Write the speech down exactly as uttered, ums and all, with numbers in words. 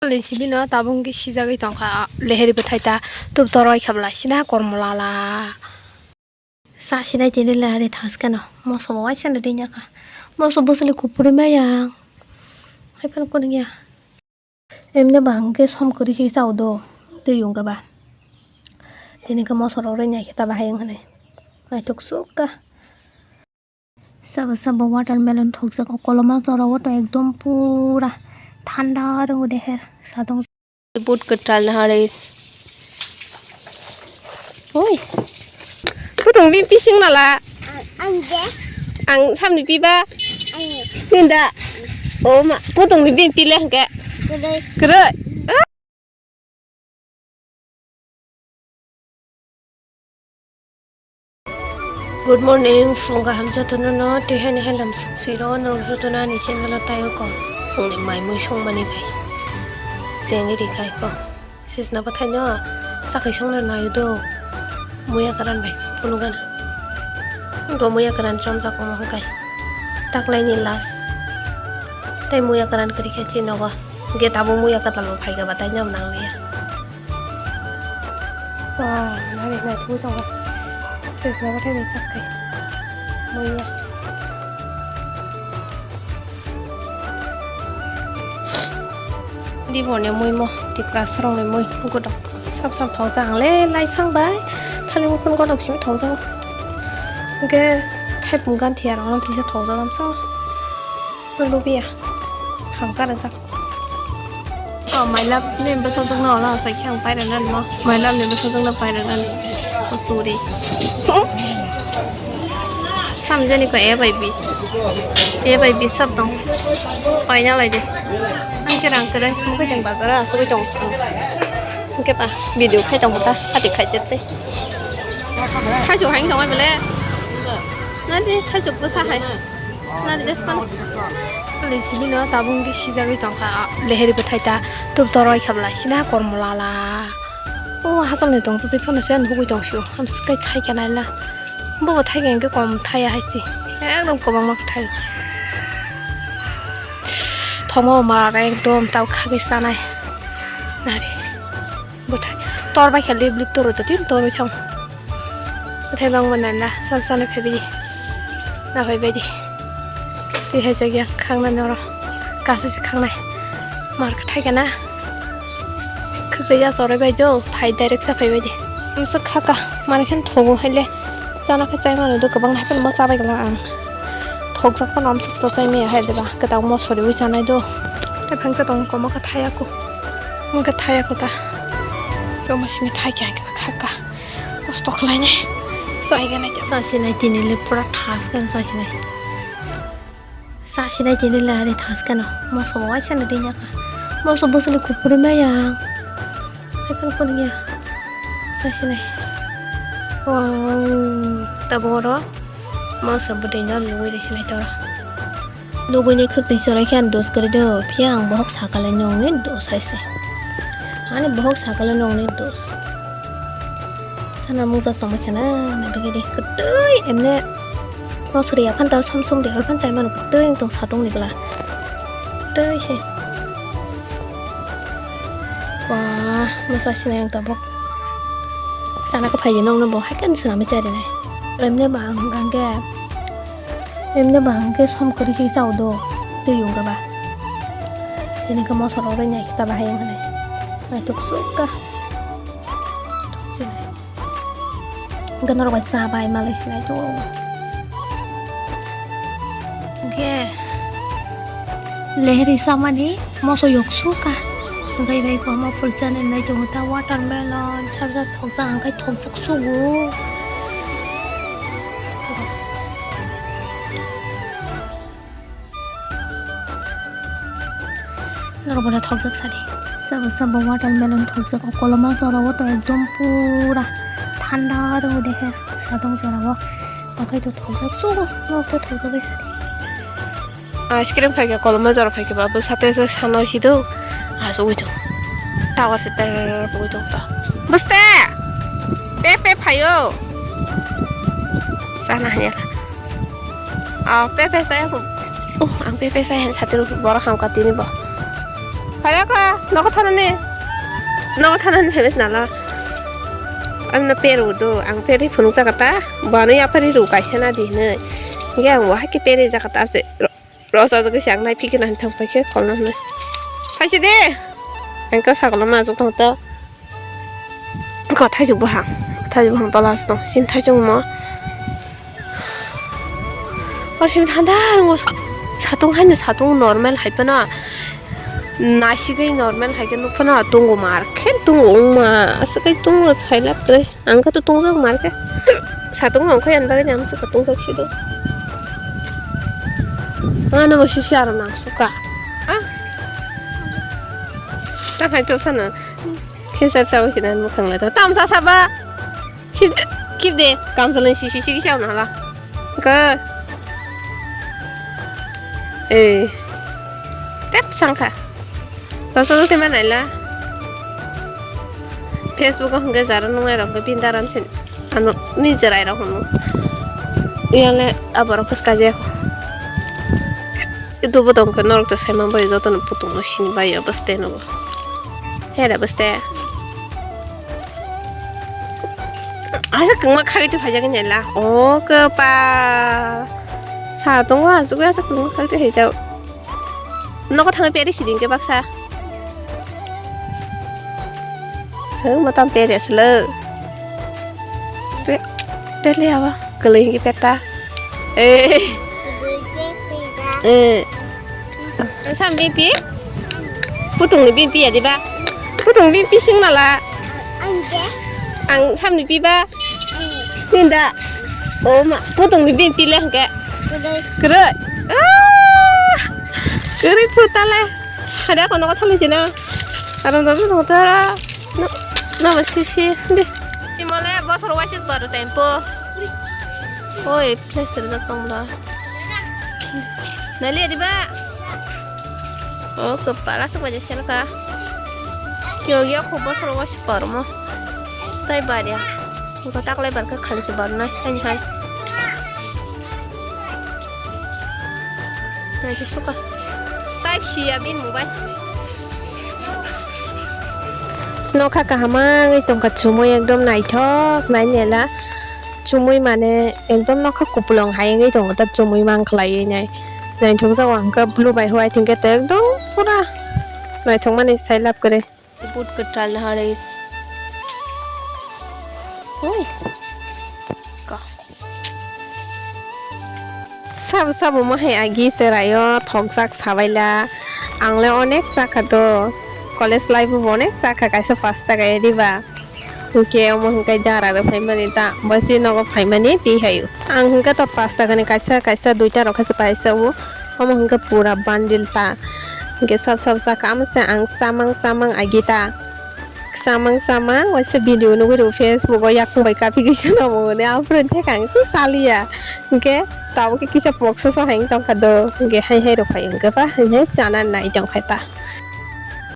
Ni sibino tabuk hwnkhe sijagwi tongkha, leheri bwthai ta tub toroi kha bwlai sina kormo lala. Sa sinai tini leheri thas kheno moso bo waisa no ringya kha. Moso bwswli kupuri maya. Hai phano kunungya. Emne ba hwnkhe som kwrwi se chao do. Twi wngkha ba. Tini khe moso rok ringya khe ta bahai wngkha nai. Naithok sukha. Sabo sabo watermelon thokjak o koloma jora o to ekdom pura thanda wngo de her sadong. Boot kwtal na hari. Oi. Kutung bi pising nala. Ang je. Ang samni piba. Ang. Ninda. Oh ma, kutung bi pile hangke. Kedai. Kere. Good morning, phung kaham jotono no, tihai ni hai lam suk phiro, norok jotono ani channel o tai o kok. Phung ni mai mui song mani bai. Chengwi ri khai kok. Sisna bwthai no, sakhai song na nai do. Muya karan bai, phunu gana. Bo muya karan chom jak omo hwnkhe. Taklai ni last. Tai muya karan kwrwi khe chini nogo. Ge tabuk muya kwtal bo phai khe ba tai nang nang liya. Wah, nari na thui tongo. Sesna bathai bai sak kai. Muya. Di bone mui mo, Tiprasa rok ni mui, godok. Sap sap thokjak ang le, lai phang bai. Thani mui kun godok simi thokjak. Hwnkhe, thaipung gan thia rok no kisa thokjak am so. Lubiya. Hamkha rwjak. Oh, my love ni bwsajwk no oro asai khe ang pairwk nani mo. My love ni bwsajwk no pairwk nani. O turi. Samjani ko A bai B. A bai B sab tong. Paina lai de. Ang khe rang kwrwi. Mukhe jeng bazar o asugwi tong. Hwnkhe ta video khai tong ta. Hati khai tete. Thaichuk hai tong bele. Nadi thaichuk bwsa hai. Nadi jespan. Lei sibino tabuk hwnkhe sijagwi tongkha, leheri bwthai ta tub toroi kha bwlai sina kormo lala. O hachal ni tong twi phano se nugwi tong sio. Hamswk kai thai kha naila. Bo bo thai kha hwnkhe kom thai ya hai se. Ekdom kwbangma kwthai. Thoma o mar ekdom tau khagwi chanai. Nari. Bwthai tor bai kha lip lip tor to tin tor thang. Bwthai bang mana na sal sal phai bidi. Na phai bidi. Twi hai jagya khang na noro. Kasa se khang nai. Mar ka thai kana. Khwtwi ya sorai bai do phai direct sa phai bidi. Msa khaka mar khen thogo hai le. Chana khe chai mano do kwbang hai phano cha bai gala ang. Thokjak phano amsuk cha chai maya hai de ba. Kwtal mo sori wi chanai do. Tei phangsa tong komo kha thaya ko. Mungkha thaya kota. Kamo simi thai kya kya khaka. Kosto khlainai. Sai gana kya sa sinai tini le pura thas kan sa sinai. Sa sinai tini le ari thas kan. Moso bo waisa na dinya ka. Moso bosli kupuri maya. Hai kan kun ya. Sa sinai. Wow. Taboro. Moso bo dinya luwi de sinai toro. Nugwini khwtwi chorai khe ang dos kwrwi do, phiya ang bohok sakale nongni dos hai se. Ani bohok sakale nongni dos. Sana mujak tongma khena, nagwini kwtwi emne mosori aphanta som som de hoi phan chai mano kwtwi wng tong satung ni bwla. Kwtwi se. Wah, masa sinai ang tabok. Sana ko phaidi nongno bo hai kan swnamwi chai rinai. Emne ba ang hwnkha khe. Emne ba hwnkhe som kwrwi se chao do, twi wngkha ba. Tini khe moso rok rwnya khe ta bahai wngkha nai. Naithok sukha. Hwnkhe norok bai cha bai malai sinai do. Hwnkhe lehri samani moso yok sukha. Hwnkhe bai kwma phul chanai nai tongo ta watermelon, sarsa thokjak hwnkhe thokjak sugo. Norok bono thokjak sadi. Sabo sabo watermelon thokjak o koloma jora o to ekdom pura thanda wngo de he sadong jora o. Bakhai to thokjak sugo norok to thokjak bai sadi. Ice cream khai khe koloma jora khai khe ba bwsa te sano si do. Asugwi to. Tower se ter pugwi to ta. Bwste! Pe pe phaio. Sana hanya. Ah, pepe saya ko. Oh, ang pepe saya han sati ro boro ham ka tini bo. Phai kha, nogo thanani. Nogo thanani phai bes nala. Ang na peru do, ang peri phunuk jaga ta. Bano yapari ru kaisa na di hinui. Ge ang wahai ke peri jaga ta se. Ro-, rosa jaga se ang nai phiki na thang phai khe kolna hinui. Phai si de. Ang ka sakla ma juk thang ta. Ko thaichuk buphang, thaichuk buphang tola aswk tong, sini thaichuk mo. Or sini thanda rwngo sa-, satung haino satung normal hai phano. Nasigwi normal hai khe nuk phano tungo mar khe tungo wngma aswk kai tungo sai lab kwrwi. Ang khe to tungjak mar khe. Satung wng khe ani bagwi ang swk tungjak sido. Ano bo sisi aro nang suka. Ah. Ta hai to sana. Khe sar sabo sina mukhang le to. Tamsa saba. Kip, kip de. Kamsa le sisi sisi sa na la. Ko. Eh. Tep sangkha. Tamsa te ma naila. Facebook o hingke jara nungai rok ke pintaran sin. Ano ni jerai rok hunu. Yang le aborok khe kaje. Itu bo tong khe norok to sai man bai joto no putung no sini bai ya bwste no bo. Here bwste. Asa kwma khagwi twi phaijak ni la. O kwpal. Sa tongo asugwi asa kwma khagwi twi phaijak. Nogo thangwi peri siding khe baksa. Hwng motom peri aswlw. Pe-, peri abo kwlwi hwnkhe peta. Eh. Eh. Ang sam bimpi? Putungni bimpi ya diba? Putungni bimpi sing nala. Ang je. Ang samni piba. Ang. Ninda. Oh ma, putungni bimpi le hwnkhe. Kudui. Kudui. Ah! Kudui putale. Hada kono kotha loi jena. Aram dagu dong tara. No, no, sisi. Di. Imole bosor wasis baru tempo. Oi, place rijak tong bla. Nali adi ba. Oh, kepala sok baja sel ka. Kyo gya ko bosor wasis baru mo. Tai baria. Ko tak lebar ka khali se baru nai. Hai hai. Nai suka. Type C ya bin mobile. Nokha kaham wngwi tongkha, chumui ekdom naithok nainela. Chumui mane ekdom nokha kupulung hai wngwi tongo ta chumui mang khlaiwi nai. Naithok jagao hwnkhe blue bai white hwnkhe to ekdom pura naithokmani sai lab kwrwi. Boot kwtal hari. Oi. Ka. Sabo sabo mo hai agi chwraio thokjak sabaila. Ang le onek chakha do. College life bo onek chakha, kaisa pash taka edi ba. Hwnkhe omo hwnkhe dara rw phaimani ta. Bo se nogo phaimani twi hai. Ang hwnkhe to pash taka ni kaisa kaisa duita rok khe se paisa o. Omo hwnkhe pura bundle ta. Hwnkhe sab sab chakha amo se ang chamang chamang agi ta. Samang samang waisa video nugwi rw Facebook o yakung bai kapi kisa nomo hwnwi aphuru thek ang se saliya. Hwnkhe tabuk khe kisa poksa sa hai tongkha do. Hwnkhe hai hai rw phai hwnkhe ba hai hai chana nai tongkha ta.